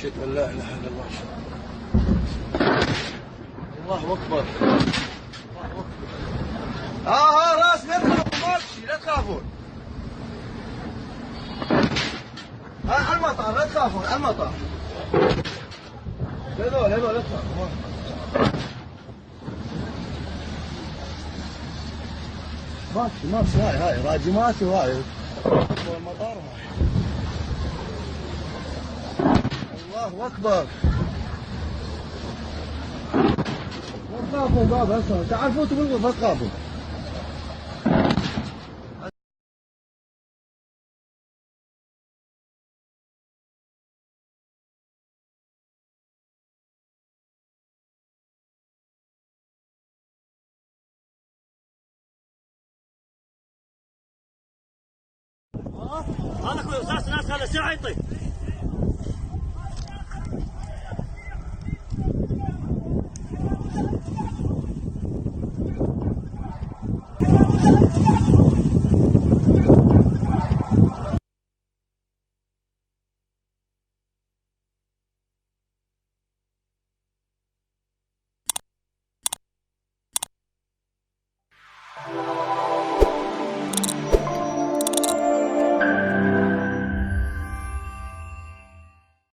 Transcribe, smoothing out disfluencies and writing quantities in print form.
أشهد أن لا إله إلا الله. الله أكبر. الله أكبر. راس لا تخافوا، ما تمشي، لا تخافون. المطار لا تخافون، المطار. هذول لا تخافوا. ماكس هاي راجمات وهاي المطار هاي. الله أكبر. لا تخافوا بابا، هسه تعال فوتوا بالغرفة، لا تخافوا. هذا كل رصاص ناس، هذا ساعة يطير.